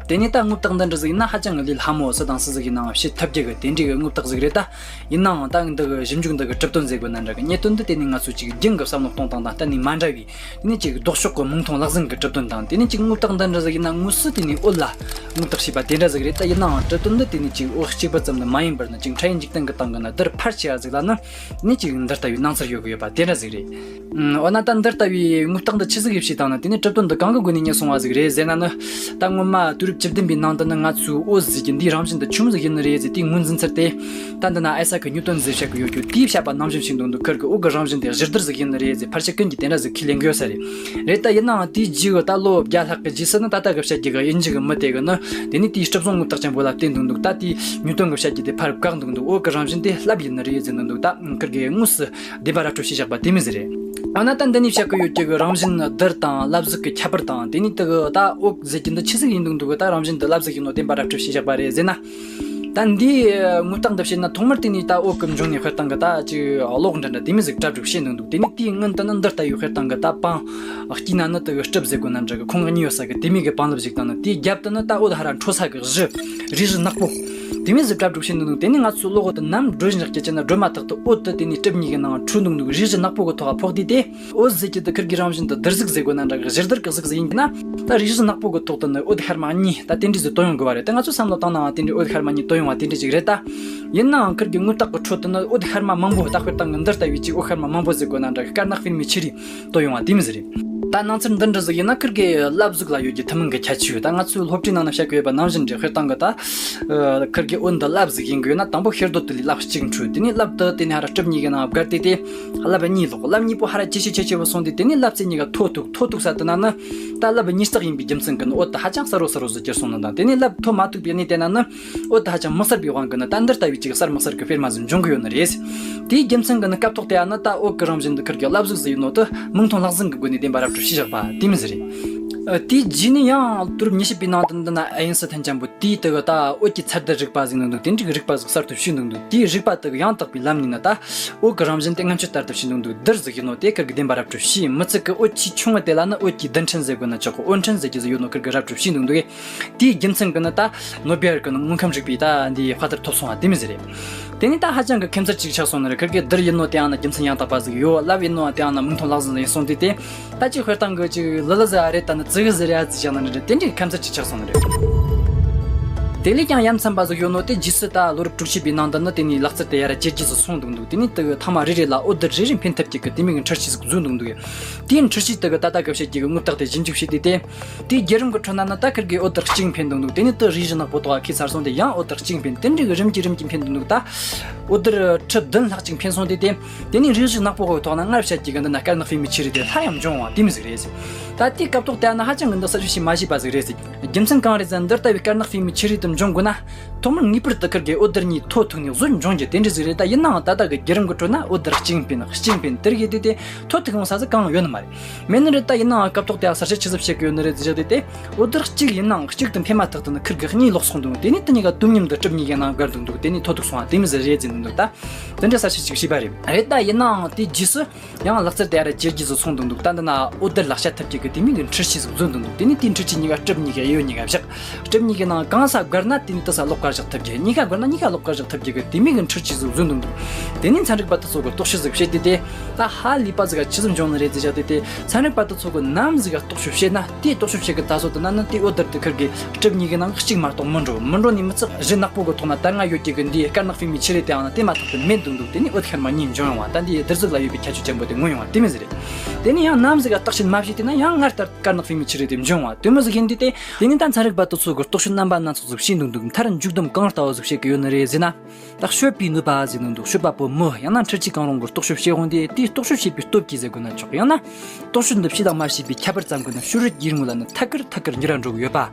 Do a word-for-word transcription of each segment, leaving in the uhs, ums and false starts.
དེ་ནས་ད་དངུལ་རྟགས་འདི་འདྲ་ཟིག་ཡིན་ན་ཧ་ཅང་གི་ལས་སླ་མོ། སུ་དང་སུ་ཟིག་ཡིན་ནའང་བྱེད་ཐུབ་རྒྱུ་གི་དེ་འདྲའི་གི་དངུལ་རྟགས་ཟིག་རེད། ད་ཡིན་ནའང་ད་འདི་གི་ཞིབ་འཇུག་འདི་གི་གྲུབ་དོན་ཟེར་དགོས་ན་འདྲ་གི། གནད་དོན་འདི་དེ་ནས་ང་ཚོས་ཅིག་རྒྱུན་གི་བསམ་བློ་གཏོང་སྟངས་དང་གཏན་ནས་མ་འདྲ་བའི། དེ་ནས་ཅིག་ལྡོག་ཕྱོགས་ཀྱི་མིང་མཐོང་ལག་ཟིན་གྱི་གྲུབ་དོན་དང་། དེ་ནས་ཅིག་དངུལ་རྟགས་འདི་འདྲ་ཟིག་ཡིན་ན་དངོས་སུ་དེ་ནས་འོད་ལ་དངུལ་རྟགས་ཞེས་པ་དེ་འདྲ་ཟིག་རེད། ད་ཡིན་ནའང་གྲུབ་དོན་འདི་དེ་ནས་ཅིག་འོད་གཅིག་པུ་ཙམ་དུ་མ་ཡིན་པར་ནི། ཅིག་འཕྲལ་ཡུན་འཇིག་རྟེན་གྱི་སྟེང་གི་ནི་བསྡུར་ཕལ་ཆེ་བ་ཟིག་ལ་ནི་དེ་ནས་ཅིག་འདི་ལྟ་བུའི་སྣང་ཚུལ་ཡོད་གི་ཡོད་པ་དེ་འདྲ་ཟིག་རེད། ཨུམ། འོ་ན་ད་འདི་ལྟ་བུའི་དངུལ་རྟགས་འདི་ཆི་ཟིག་གིས་བྱས་བཏང་ན། དེ་ནས་གྲུབ་དོན་འདི་གང་གི་སྒོ་ནས་རྙེད་སོང་བ་ཟིག་རེད་ཟེར་ན་ནི། ད་སྔོན་མ་དུས་རབས་བཅུ་བདུན་པའི་ནང་དུ་ནི་ང་ཚོའི་འོད་ཟེར་གྱི་འདིའི་རང་བཞིན་འདི་ཆི་མོ་ཟིག་ཡིན་ནི་རེད་ཟེར། དེའི་ངོས་འཛིན་ཚུལ་དེ། ད་འདི་ན་ཨའི་སཱག་ཉིའུ་ཏོན་ཟེར་བཤད་གི་ཡོད་རྒྱུ་དེས་བཤད་པ་ནང་བཞིན་བྱས་འདུག་འདུག་ཁིར་གི་འོད་ཀྱི་རང་བཞིན་དེ་གཞིར་བསྡུར་ཟིག་ཡིན་ནི་རེད་ཟེར། ཕལ་ཆེར་ཀུན་གྱིས་དེ་འདྲ་ཟིག་ཁས་ལེན་གི་ཡོད་ས་རེད། རེད། ད་ཡིན་ནའང་དེའི་རྗེས་གི་ད་ལོ་བརྒྱ་ལྷག་གི་རྗེས་སུ་ནི་ད་ལྟ་གི་བཤད་རྒྱུ་གི་དབྱིན་ཇི་གི་མི་དེ་གི་ནི་དེ་ནས་དེའི་གྲུབ་བཟང་དངོས་རྟགས་ཅན་པོ་ལ་བལྟས་འདུག་འདུག་ད་དེའི་ཉིའུ་ཏོན་གི་བཤད་རྒྱུ་དེ་ཕར་བཀག་འདུག་འདུག་འོད་ཀྱི་རང་བཞིན་དེ་རླབས་ཡིན་ནི་རེད་ཟེར་འདུག་འདུག་ད་ཁིར་གི་དངོས་སུ་བདེན་པ་ར་སྤྲོད་བྱས་བཞག་པ་དེ་མོ་ཟིག་རེད། འོ་ན་ད་འདི་ནས་བཤད་གི་ཡོད་རྒྱུ་གི་རང་བཞིན་བསྡུར་དང་ལབ་གཟུགས་ཀྱི་ཁྱད་པར་དང་། དེ་ནས་དེ་གི་ད་འོད་ཟེར་གྱི་འདི་ཆི་ཟིག་ཡིན་འདུག་འདུག་གི། ད་རང་བཞིན་འདི་ལབ་གཟུགས་ཡིན་ནོ་བདེན་པ་ར་སྤྲོད་བྱས་བཞག་པ་རེད་ཟེར་ན། ད་འདིའི་དངོས་རྟགས་འདི་བཤད་ན་ཐོག་མར་དེ་ནས་ད་འོད་ཀྱི་འབྱུང་གནས་དཔེར་བཏང་གི་ད་ཅིག་གློག་འདྲ་འདྲ་དེ་མོ་ཟིག་གྲ་སྒྲིག་བྱས་འདུག་འདུག་དེ་ནས་དེའི་སྔོན་དུ་ནི་འདི་ལྟ་བུའི་དཔེར་བཏང་གི་ད་པང་། དཀྱིལ་ན་ནི་དེ་གི་སྲུབས་ཟེར་དགོས་ན་འདྲ་གི། ཁོང་གཉིས་ཡོད་ས་གི་དེ་མོ་གི་པང་ལེབ་ཞིག་དང་ནི། དེའི་རྒྱབ་ཏུ་ནི་ད་འོད་ཧར་ར་འཕྲོ་ས་གི་གཞི། རེག་གཞི་ནག་པོ། དེ་མོ་ཟིག་གྲ་སྒྲིག་བྱས་འདུག་འདུག་དེ་ནས་ང་ཚོའི་གློག་འོད་དེ་ནམ་སྒྲོན་གཞི་ནང་བསྐྱལ་ན་སྒྲོན་མ་ཐག་ཏུ་འོད་དེ་དེ་ནས་སྲུབས་གཉིས་ཀྱི་ནང་འཕྲོ་འདུག་འདུག་རེག་གཞི་ནག་པོ་གི་ཐོག་ཕོག་དུས་དེ། འོད་ཟེར་གྱི་དེ་ཁིར་གི་རང་བཞིན་དུ་བསྡུར་གཟུགས་ཟེར་དགོས་ན་འདྲ་གི། གཞིར་བསྡུར་གི་གཟུགས་ཟིག་ཡིན་ན། ད་རེག་གཞི་ནག་པོ་གི་ཐོག་ཏུ་ནི་འོད་ཤར་མ་གཉིས་ད་དེ་འདྲ་ཟིག་བཏོན་ཡོང་དགོས་པ་རེད། ད་ང་ཚོ་བསམ་བློ་བཏང་ནའང་དེ་འདྲའི་འོད་ཤར་མ་གཉིས་བཏོན་ཡོང་བ་དེ་འདྲ་ཅིག་རེད། ད་ཡིན་ནའང་ཁིར་གི་དངོས་རྟགས་ཀྱི་ཁྲོད་དུ་ནི་འོད་ཤར་མ་མང་པོ། ད་དཔེར་བཏང་གི་འདི་ལྟ་བུའི་ཅིག་འོད་ཤར་མ་མང་པོ་ཟེར་དགོས་ན་འདྲ་གི། དཀར་ནག་དཔེ་མའི་ཆུ་རུད་བཏོན་ཡོང་བ་དེ་མོ་ཟིག་རེད། ད་སྣང་ཚུལ་འདི་འདྲ་ཟིག་ཡིན་ན་ཁིར་གི་ལབ་གཟུགས་ལ་ཡོད་རྒྱུ་ཐུན་མོང་གི་ཁྱད་ཆོས་ཡོད། ད་ང་ཚོའི་སློབ་ཁྲིད་ནང་ན་བཤད་གི་ཡོད་པ་ནང་བཞིན་རེད། དཔེར་བཏང་གི་ད་ཁིར་གི་འོད་འདི་ལབ་ཟིག་ཡིན་དགོས་ན་དང་པོ་ཤེལ་རྡོག་དེ་ལས་ལབ་གཅིག་འཕྲོས། དེ་ནས་ལབ་དེ་དེ་ནས་ཧར་ར་སྲུབས་གཉིས་ཀྱི་ནང་བརྒལ་ཏེ། དེ་ལབ་གཉིས་ལོག་ལབ་གཉིས་པོ་ཧར་ར་ཇེ་ཆེ་ཇེ་ཆེ་བོ་སོང་དུས་དེ་ནས་ལབ་རྩེ་གཉིས་ཀ་མཐོ་གཏུགས། མཐོ་གཏུགས་ས་དེ་ན་ནི་ད་ལབ་གཉིས་རྟགས་ཡིན་པའི་རྒྱུ་མཚན་གྱིས་ནི་འོད་དེ་ཧ་ཅང་གསལ་རོ་གསལ་རོ་ཟིག་གྱུར་སོང་ནི་དང་། དེ་ནས་ལབ་མཐོ་མ་གཏུགས་པའི་གནས་དེ་ན་ནི་འོད་དེ་ཧ་ཅང་མི་གསལ་བའི་དབང་གིས་ནི་ད་འདི་ལྟ་བུའི་ཅིག་གསལ་མི་གསལ་གྱི་དཔེར་མ་ཟིག་འབྱུང་གི་ཡོད་ནི་རེད། དེའི་རྒྱུ་མཚན་གྱིས་ནི་སྐབས་ཐོག་དེ་ཡང་ནི་ད་འོད་ཀྱི་རང་བཞིན་འདི་ཁིར་གི་ལབ་གཟུགས་ཟིག་ཡིན་ནོ་དེ་མིང་མཐོང་ལག་ཟིན་གྱི་སྒོ་ནས་བདེན་པ་ར་སྤྲོད་བྱས་བཞག་པ་དེ་མོ་ཟིག་རེད། ཨ། དེའི་རྗེས་ནས་ཡང་དུས་རབས་ཉི་ཤུ་པའི་ནང་དུ་འདི་ན་ཨ་ཡིན་སི་ཐན་ཅན་པོ་དེས་དེ་གི་ད་འོད་ཀྱི་ཚད་བསྡུར་རིག་པ་ཟིག་ཡིན་ནོ་འདུག་དེ་འདྲའི་རིག་པ་ཟིག་གསར་གཏོད་བྱས་ནོ་འདུག་དེའི་རིག་པ་དེ་གི་ཡང་དག་པའི་ལམ་ནས་ནི་ད་འོད་ཀྱི་རང་བཞིན་དེ་སྔ་ཕྱི་ལྟར་དུ་བྱས་ནོ་འདུག་བསྡུར་ཟིག་ཡིན་ནོ་དེ་ཁིར་གི་བདེན་པ་ར་སྤྲོད་བྱས། མི་ཚིག་གི་འོད་ཆེས་ཆུང་ངུ་དེ་ལ་ནི་འོད་ཀྱི་བསྡུར་ཕྲན་ཟེར་དགོས་ན་ཆོག་གི། འོད་ཕྲན་ཟེར་གྱི་ཟིག་ཡོད་ནོ་ཁིར་གི་ར་སྤྲོད་བྱས་འདུག་འདུག་དེའི་རྒྱུ་མཚན་གྱིས་ནི་ད་ནོ་སྦེལ་གྱི་ནི་དངོས་ཁམས་རིག་པའི་ད་འདིའི་དཔའ་དར་ཐོབ་སོང་བ་དེ་མོ་ཟིག་རེད། དེ་ནས་ད་ཧ་ཅང་གི་ཁྱད་མཚར་ཅིག་ཆགས་སོང་ནི་རེད། ཁིར་གི་བསྡུར་ཡིན་ནོ་དེའང་ནི་རྒྱུ་མཚན་ཡང་དག་པ་ཟིག་ཡོད། ལབ་ཡིན་ནོ་དེའང་ནི་མིང་མཐོང་ལག་ཟིན་ཡིན་སོང་དུས་དེ། ད་ཅིག་དཔེར་བཏང་གི་ཅིག་ལི་ལི་ཟིག་ཨ་རེད། ད་ནི་ཙི་གུ་ཟིག་རེད་ཨ་ཙི་བྱས་ན་ནི་རེད། དེ་འདྲའི་ཁྱད་མཚར་ཅིག་ཆགས་སོང་ནི་རེད། དེ་ལས་ཀྱང་ཡ་མཚན་པ་ཟིག་ཡོད་ནོ་དེ། རྗེས་སུ་ད་ལོ་རབས་དྲུག་ཅུ་པའི་ནང་དུ་ནི་དེ་ནས་ལག་རྩལ་དེ་ཡར་ར་ཇེ་རྒྱས་སུ་སོང་འདུག་འདུག་དེ་ནས་དེ་གི་ཐ་མ་རེ་རེ་ལ་འོད་བསྡུར་རེ་རེ་འཕེན་ཐུབ་ཀྱི་གི་དེ་མོ་གི་འཕྲུལ་ཆས་ཟིག་བཟོས་འདུག་འདུག་དེའི་འཕྲུལ་ཆས་དེ་གི་ད་ལྟ་གི་བཤད་ཀྱི་གི་དངོས་རྟགས་དེ་ཞིབ་འཇུག་བྱས་དུས་དེ། དེའི་བརྒྱུད་རིམ་གྱི་ཁྲོད་ན་ནི་ད་ཁིར་གི་འོད་ཟེར་གཅིག་འཕེན་འདུག་འདུག་དེ་ནས་དེ་རེག་བཞི་ནག་པོ་ཐོག་ཁ་ཚར་སོང་སྟེ་ཡང་འོད་ཟེར་གཅིག་འཕེན། དེ་འདྲའི་གི་རིམ་གྱིས་རིམ་གྱིས་འཕེན་འདུག་འདུག་ད་འོད་ཟེར་ཁྲི་བདུན་ལྷག་ཅིག་འཕེན་སོང་སྟེ་དེ། དེ་ནས་རེག་བཞི་ནག་པོ་གི་ཐོག་ན་སྔར་བཤད་ཀྱི་གི་འདི་ན་དཀར་ནག་དཔེ་མའི་ཆུ་རུད་དེ་སླར་ཡང་འབྱུང་བ་དེ་མོ་ཟིག་རེད་ཟེར། ད་དེའི་སྐབས་ཐོག་དེ་ན་ཧ་ཅང་གི་འདི་གསལ་བཤད་བྱེད་མ་ཤེས་པ་ཟིག་རེད་ཟེར། རྒྱུ་མཚན་གང་རེད་ཟེར་ན། འདི་ལྟ་བུའི་དཀར་ནག་དཔེ་མའི་ཆུ་རུད་དེ་འབྱུང་དགོས་ན། ཐོག་མར་ངེས་པར་དུ་ཁིར་གི་འོད་ཟེར་གཉིས་མཐོ་གཏུགས་ནས་གཟོད་འབྱུང་རྒྱུ་དེ་འདྲ་ཟིག་རེད། ད་ཡིན་ནའང་ད་ལྟ་གི་བརྒྱུད་རིམ་གྱི་ཁྲོད་ན་འོད་ཟེར་གཅིག་འཕེན་གཅིག་འཕེན་དེ་རིགས་དེ་དེ་མཐོ་གཏུགས་ཡོང་ས་ཟིག་གང་ཡང་ཡོད་ནི་མ་རེད། མེད་ནི་རེད། ད་ཡིན་ནའང་སྐབས་ཐོག་དེ་ཡང་གསལ་བཤད་ཆི་ཟིག་བྱེད་གི་ཡོད་ནི་རེད་ཟེར་བཞག་དེ་དེ། འོད་ཟེར་གཅིག་ཡིན་ནའང་གཅིག་ཏུ་འཕེན་མ་ཐག་ཏུ་ནི་ཁིར་གི་གཉིས་ལོག་སོང་འདུག་དེ་ནས་དེ་གཉིས་ཀ་དུས་མཉམ་དུ་སྲུབས་གཉིས་ཀྱི་ནང་བརྒལ་འདུག་འདུག་དེ་ནས་མཐོ་གཏུགས་སོང་བ་དེ་མོ་ཟིག་རེད་ཟེར་འདུག་ད་དེ་འདྲ་གསལ་བཤད་ཅིག་བྱས་པ་རེད། རེད། ད་ཡིན་ནའང་དེའི་རྗེས་སུ་ཡང་ལག་རྩལ་དེ་ཡར་ར་ཇེ་རྒྱས་སུ་སོང་འདུག་འདུག་ད་འདི་ན་འོད་ཟེར་ལག་ཤ་ཐེབས་ཀྱི་གི་དེ་མོ་གི་འཕྲུལ་ཆས་ཟིག་བཟོས་འདུག་འདུག་དེ་ནས་དེའི་འཕྲུལ་ཆས་གཉིས་ཀ་སྲུབས་གཉིས་ཀ་གཡས་གཡོན་གཉིས་ཀ་བཞག་སྲུབས་གཉིས་ཀའི་ནང་གང་ས་བརྒལ་ན་དེ་ནས་དེ་ས་ལོག་ག་བཞག་ཐུབ་རྒྱུ། གཉིས་ཀ་བརྒལ་ན་གཉིས་ཀ་ལོག་ག་བཞག་ཐུབ་རྒྱུ་གི་དེ་མོ་གི་འཕྲུལ་ཆས་ཟིག་བཟོས་འདུག་འདུག་དེ་ནས་ཚན་རིག་པ་དེ་ཚོ་གི་རྟོག་ཞིབ་ཟིག་བྱས་ཏེ་དེ། ད་ཧ་ལས་པ་ཟིག་ག་ཆི་ཟིག་འབྱུང་ནི་རེད་ཟེར་བཞག་དེ་དེ། ཚན་རིག་པ་དེ་ཚོ་གི་ནམ་ཟིག་ག་རྟོག་ཞིབ་བྱས་ན། དེའི་རྟོག་ཞིབ་བྱེད་གི་ད་སོ་དེ་ན་ནི་དེའི་འོད་ཟེར་དེ་ཁིར་གི་སྲུབས་གཉིས་ཀྱི་ནང་གཅིག་མ་གཏོགས་མི་འགྲོ། མི་འགྲོ་ནི་མི་ཚད་གཞི་ནག་པོ་གི་ཐོག་ན་ད་སྔར་ཡོད་ཀྱི་གི་འདིའི་དཀར་ནག་དཔེ་མའི་ཆུ་རུད་དེའང་ན་དེ་མ་ཐག་ཏུ་མེད་འདུག་འདུག་དེ་ནས་འོད་ཤར་མ་གཉིས་འབྱུང་ཡོང་བ། ད་འདིའི་བསྡུར་གཟུགས་ལ་ཡོད་པའི་ཁྱད་ཆོས་ཅན་པོ་དེ་མངོན་ཡོང་བ་དེ་མོ་ཟིག་རེད། དེ་ནས་ཡང་ནམ་ཟིག་ག་བརྟག་དཔྱད་མ་བྱས་དེ་ན་ཡང་སྔར་ལྟར་དཀར་ནག་དཔེ་མའི་ཆུ་རུད་དེ་འབྱུང་བ་དེ་མོ་ཟིག་ཡིན་དུས་དེ། དེ་ནས་ད་ཚན་རིག་པ་དེ་ཚོ་གི་རྟོག་དཔྱོད་རྣམ་པ་སྣ་ཚོགས་ཟིག་བྱས་འདུག་འདུག་མཐར་མཇུག་སྡོམ་གང་ལྟ་བུ་ཟིག་བྱེད་ཀྱི་ཡོད་ནི་རེད་ཟེར་ན། ད་དཔྱོད་པའི་ནུས་པ་ཟེར་ནི་འདུག་དཔྱོད་པ་པོ་མི་ཡང་ན་འཕྲུལ་ཆས་གང་རུང་གིས་རྟོག་དཔྱོད་བྱེད་འོང་དུས་དེའི་རྟོག་དཔྱོད་བྱེད་པའི་སྟོབས་ཀྱིས་ཟེར་དགོས་ན་ཆོག་ཡང་ན། རྟོག་དཔྱོད་འདི་བྱས་དང་མ་བྱས་པའི་ཁྱད་པར་ཙམ་གྱིས་ནི་ཕྱི་རོལ་གྱི་ངོས་ལ་ནི་ཐད་ཀར་ཐད་ཀར་འགྱུར་ར་འགྲོ་གི་ཡོད་པ།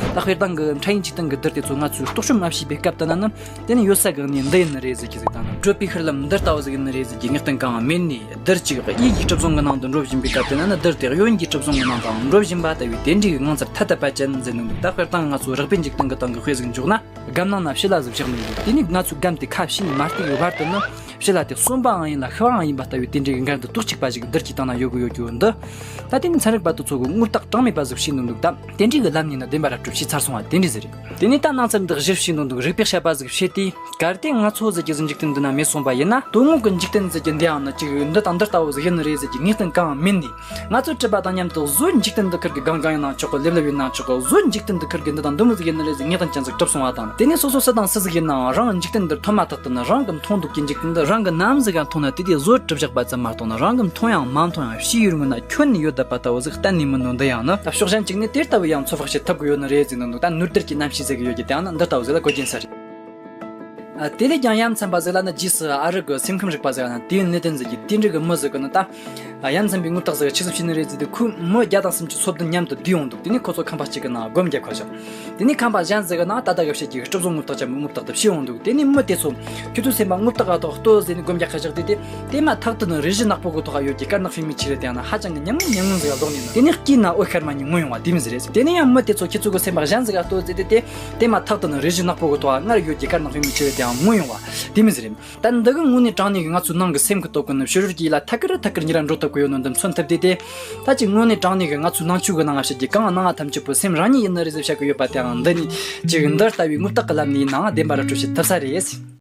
ད་དཔེར་བཏང་གི་འཕྲལ་ཡུན་གཅིག་སྟེང་གི་བསྡུར་དེ་ཚོ་ང་ཚོས་རྟོག་དཔྱོད་མ་བྱས་པའི་སྐབས་དེ་ན་ནི། དེ་ནི་ཡོད་ས་གི་གནས་འདི་ཡིན་ནི་རེད་ཟེར་གྱི་ཟིག་དང་ནི། བགྲོད་པའི་ཤུལ་ལམ་འདི་ལྟ་བུ་ཟིག་ཡིན་ནི་རེད་ཟེར་གྱི་ངེས་གཏན་གང་མེད་ནས། བསྡུར་གཅིག་གཡས་ཀྱི་གྲུབ་བཟང་གི་ནང་དུ་འགྲོ་བཞིན་པའི་སྐབས་དེ་ན་ནི་བསྡུར་དེ་གཡོན་གྱི་གྲུབ་བཟང་གི་ནང་དུའང་འགྲོ་བཞིན་པ་ལྟ་བུའི་དེ་འདྲའི་གི་ངང་ཚུལ་ཐ་དད་པ་ཅན་ཟེར་ནི་འདུག་ད་དཔེར་བཏང་ང་ཚོ་རགས་པའི་འཇིག་རྟེན་གི་སྟེང་གི་དཔེ་ཟིག་འཇོག་ན། སྒམ་ནང་ན་ཕྱི་ལ་ཟིག་བཞག་ནས་འདུག་དེ་ནས་ང་ཚོའི་སྒམ་དེ་ཁ་ཕྱེ་ནས་མ་བལྟས་པའི་བར་དུ་ནི། ཕྱི་ལ་དེ་གསོན་པའང་ཡིན་ལ་ཤི་བའང་ཡིན་པ་ལྟ་བུའི་དེ་འདྲའི་གི་འགལ་འདུ་ཏོག་གཅིག་པ་ཞིག་འདིར་གྱི་སྟེང་ན་ཡོད་གི་ཡོད་རྒྱུ་འདི། ད་དེ་ནི་ཚན་རིག་པ་དེ་ཚོ་གི་དངོས་རྟགས་གྲངས་མེད་པ་ཟིག་བྱས་ནི་འདུག་ད་དེ་འདྲའི་གི་ལམ་ནས་ནི་བདེན་པ་ར་གྲུབ་ཞེས་ཚར་སོང་བ་དེ་འདྲ་ཟིག་རེད། དེ་ནས་ད་སྣང་ཚུལ་འདི་གཞིར་བྱས་ནི་འདུག་རིགས་པས་དཔྱད་པ་ཟིག་བྱས་ཏེ། གལ་ཏེ་ང་ཚོ་ཟིག་གི་འཇིག་རྟེན་འདི་ན་མེད་སོང་པ་ཡིན་ན། དོན་དངོས་ཀྱི་འཇིག་རྟེན་ཟིག་གི་འདི་ཡང་ནི་ཅིག་འདི་དང་འདི་ལྟ་བུ་ཟིག་ཡིན་ནི་རེད་ཟིག་གི་ངེས་གཏན་གང་མིན་ནི། ང་ཚོས་གྲུབ་པ་དང་མཉམ་དུ་གཟོད་འཇིག་རྟེན་འདི་ཁུར་གི་གང་གང་ཡིན་ན་ཆོག་གི་ལེབ་ལེབ་ཡིན་ན་ཆོག་གི་གཟོད་འཇིག་རྟེན་འདི་ཁུར་གི་འདི་དང་འདི་མོ་ཟིག་ཡིན་ནི་རེད་ཟིག་ངེས་གཏན་ཅན་ཟིག་གྲུབ་སོང་བ་དང་། དེ་ནས་སོ་སོ་སུ་དང་སུ་ཟིག་ཡིན་ནའང་རང་གི་འཇིག་རྟེན་འདིར་ཐོན་མ་ཐག་ཏུ་ནི་རང་གི་མཐོང་འདོད་ཀྱི་འཇིག་རྟེན་འདི་རང་གི་ནམ་ཟིག་ག་མཐོང་ན་དེ་དེ་གཟོད་གྲུབ་བཞག་པ་ཙམ་མ་གཏོགས་ན་རང་གི་མཐོང་ཡང་མ་མཐོང་ཡང་ཕྱི་ཡུལ་ངོས་ན་ཁྱོན་ནས་ཡོད་བསྡད་པ་ལྟ་བུ་ཟིག་གཏན་ནས་མིན་ནོ། འདི་ཡང་ནི་ད་ཕྱོགས་ཞེན་གཅིག་ནས་དེ་ལྟ་བུ་ཡང་ཚོད་དཔག་བྱེད་ཐུབ་གི་ཡོད་ནི་རེད་ཟིག་ནི་འདུག་ད་ནོར་དལ་གྱི་རྣམ་ཤེས་ཟེར་གི་ཡོད་ཀྱི་དེ་ཡང་ནི་འདི་ལྟ་བུ་ཟིག་ལ་གོ་རྒྱུ་ཡིན་ས་རེད། ཨ། དེ་ལས་ཀྱང་ཡ་མཚན་པ་ཟིག་ལ་ནི་རྗེས་སུ་ཨ་རི་གི་སེམས་ཁམས་རིག་པ་ཟིག་ལ་ནི་དུས་ཡུན་གནད་དོན་ཟིག་གིས་དེ་འདྲ་གི་མི་ཟིག་གི་ནི་ད། ཨ། ཡ་མཚན་པའི་དངོས་རྟགས་ཟིག་ཆི་ཟིག་བྱས་ནི་རེད་ཟེར་དུས་ཁོས་མི་བརྒྱ་དང་སུམ་ཅུ་སོ་བདུན་མཉམ་དུ་བསྡུས་ཡོང་འདུག་དེ་ནས་ཁོ་ཚོ་ཁང་པ་གཅིག་གི་ནང་སྒོམ་རྒྱག་ཁ་བཞག་དེ་ནས་ཁང་པ་གཞན་ཟིག་གི་ནང་ད་ལྟ་གི་བཤད་ཀྱི་གྲུབ་བཟང་དངོས་རྟགས་ཅན་པོའི་དངོས་རྟགས་དེ་བྱས་ཡོང་འདུག་དེ་ནས་མི་དེ་ཚོ་ཁྱོད་ཚོའི་སེམས་པ་དངོས་རྟགས་ག་ཐོག་ལྟོས་ཟེར་ནས་སྒོམ་རྒྱག་ཁ་བཞག་དུས་དེ་དེ་མ་ཐག་ཏུ་ནི་རེ་ཞིག་ནག་པོ་གི་ཐོག་ཡོད་ཀྱི་དཀར་ནག་ཕུལ་མི་ཆེ་རེད་དེ་ཡང་ན་ཧ་ཅང་གི་ཉམ་ངམ་ཉམ་ངམ་ཟིག་ལ་ལྡོག་ནས་ནི་དེ་ནས་སྐྱིད་ན་འོད་ཤར་མ་ཉིད་ངོ་ཡོང་བ་དེ་མི་ཟིག་རེད། དེ་ནས་ཡང་མི་དེ་ཚོ་ཁྱེད་ཚོ་གི་སེམས་པ་གཞན་ཟིག་ག་ལྟོས་ཟེར་དུས་དེ། དེ་མ་ཐག་ཏུ་ནི་རེ་ཞིག་ནག་པོ་གི་ཐོག་སྔར་ཡོད་ཀྱི་དཀར་ནག་ཕུལ་མི་ཆེ་རེད་དེའང་ངོ་ཡོང་བ་དེ་མི་ཟིག་རེད། ད་འདི་གི་དངོས་གནས་དྲང་གནས་ཀྱི་ང་ཚོའི་ནང་གི་སེམས་ཀྱི་སྟོབས་ཀྱིས་ནི་ཕྱི་རོལ་གྱི་ཡུལ་ལ་ཐད་ཀར་ཐད་ཀར་ཉེ་ར་འགྲོ་ཐུབ་ཀྱི་ཡོད་ནོ་འདི་མཚོན་ཐུབ་དུས་དེ། ད་ཅིག་དངོས་གནས་དྲང་གནས་ཀྱི་ང་ཚོའི་ནང་ཆོས་ཀྱི་ནང་ང་བཤད་ཀྱི་གང་སྣང་བ་ཐམས་ཅད་པོ་སེམས་རང་ཉིད་ཡིན་ནི་རེད་ཟེར་བཤད་ཀྱི་ཡོད་པ་དེའང་འདི་ནི་ཅིག་འདི་ལྟ་བུའི་དངོས་རྟགས་ཀྱི་ལམ་ནས་ཡིན་ནའང་བདེན་པ་ར་གྲུབ་བྱེད་ཐུབ་ས་རེད།